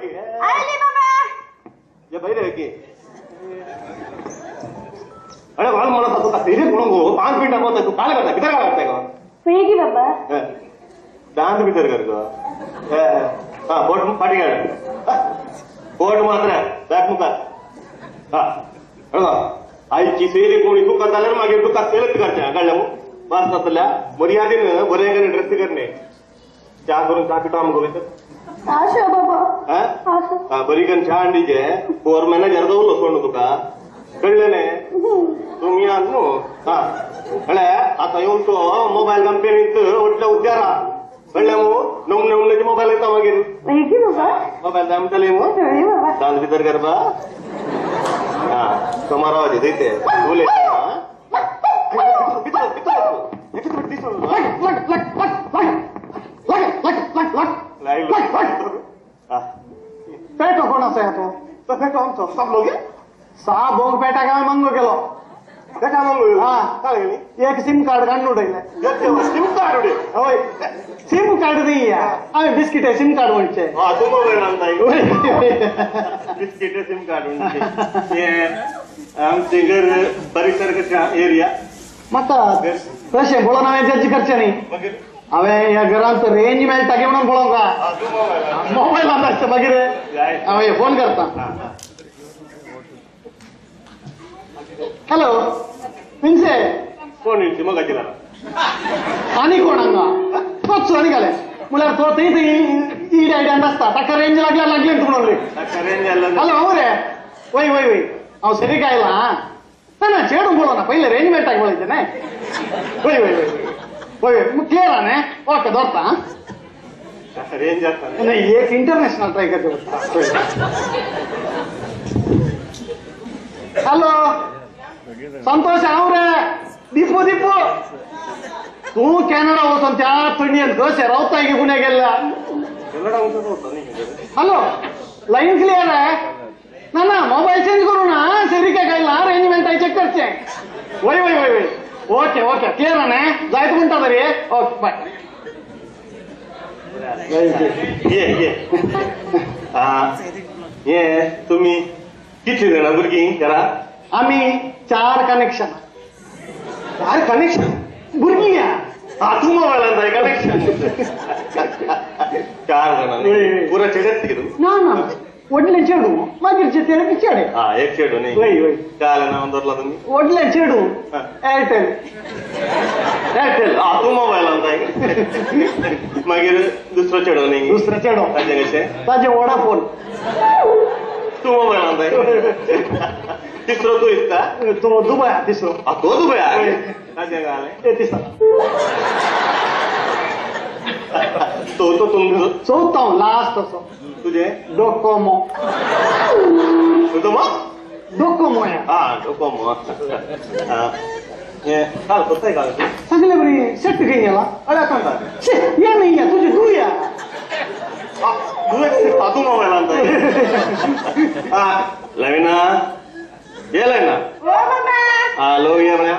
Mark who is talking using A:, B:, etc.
A: की
B: आयली बाबा
A: ये बहिरे की अरे वाल मला तुका सीरियस म्हणून गो 5 मिनिटां बोलता तू काय करता किती काय करताय गो
B: वेगी बाबा
A: दांत भितर कर गो हा बोट फाटी काढ बोट मात्र बॅक मुखार हा अरे आईची सेरी कोणी तुका जाल्यार मागीर तुका सेलत करचें कळ्ळें मू बस जातल्या मर्यादीन बरें करून ड्रेस करणे च्या करून च्या पितो आमकां भितर
B: आशा बाबा
A: हा बरी करून च्या हाडली फोर मॅनेजर दवरलो सोडून तुका कळ्ळें न्ही तुमी आहा न्हू हा कळ्ळें आतां येवचो मोबायल कंपनीत व्हडल्या उद्यारा कळ्ळें मू नमूने नमूनेचे मोबायल येता मागीर मोबायल जाय म्हणटलें मू दांत भितर करपा हा सुमारावाचे थंय ते उलयता भितर भितर
C: पेटो कोण आसा तो
A: तो पेटो आमचो सापलो गे
C: सा भोंग पेटा काय मंगो केलो
A: पेटा मंगो
C: हा
A: काय गेली
C: एक सिम कार्ड काढून उडयलें
A: सिम कार्ड उडय
C: हय सिम कार्ड दी आमी बिस्किट सिम कार्ड म्हणचे
A: हा तूं मोबायल आणता बिस्किट सिम कार्ड म्हणचे आमचे घर परिसर कशें एरिया
C: म्हाका तशें पळोवन हांवें जज करचें न्ही
A: मागीर
C: हांवें ह्या घरांत रेंज मेळटा की म्हणून पळोवंक मोबायलान आसता मागीर हांवें फोन करता. हॅलो विन्से
A: कोण विन्से मग दिला
C: आनी कोण हांगा तोच आनी घाले म्हळ्यार तो थंय थंय इड आयडियान आसता ताका रेंज लागल्यार लागलें तूं म्हणून. हॅलो हांव रे वय वय वय हांव सरीक आयला ना ना चेडूं पळोवना पयलें रेंज मेळटा पळयचें न्हय वय वय वय वय क्लियर आहा न्ही ओके दवरता.
A: रेंज आसता
C: नाही एक इंटरनॅशनल ट्राय करचें पडटा. हॅलो संतोष हांव रे दिपू दिपू तूं कॅनडा वचून त्या थंडयेन कशें रावताय की पुण्या गेल्ल्या. हॅलो लायन क्लियर आहे ना ना मोबायल चेंज करू ना सेरिका कायला रेंज मेळटा चेक करचें. वय वय वय वय ओके ओके क्लियर आहा न्ही जायत म्हणटा तरी ओके बाय.
A: ये ये ये तुमी कितली जाणां भुरगीं घरा?
C: आमी 4 कनेक्शन.
A: 4 कनेक्शन
C: भुरगीं
A: हा तूं मोबायलान जाय कनेक्शन 4 जाणां पुरा चेडेच कितें?
C: ना ना व्हडलें चेडूं मागीर ते चेडे.
A: हा एक चेडूं न्ही
C: वय वय
A: काय नांव दवरलां तुमी?
C: व्हडलें चेडूं एअरटेल.
A: एअरटेल हा तूं मोबायलान जाय. मागीर दुसरो चेडो न्ही?
C: दुसरो चेडो
A: ताजें कशें?
C: ताजें वोडाफोन.
A: तूं मोबायलान जाय. तिसरो तूं दिसता?
C: तो दुबय तिसरो.
A: हा तो दुबय ताजें काय जालें?
C: तिसरो
A: तो तो तुमचो
C: चवथो हांव लास्ट असो.
A: तुजें?
C: डोकोमो.
A: डोकोमो?
C: डोकोमो.
A: हा डोकोमो. हे काल करताय काल
C: सगळे बरी सेट घेऊन गेला.
A: अरे कोण
C: शे या नाही या तुझी तू या
A: तू मोबायल आणता. हा लवीना ये लवीना.
B: ओ बाबा
A: हा लो ये म्हळ्या.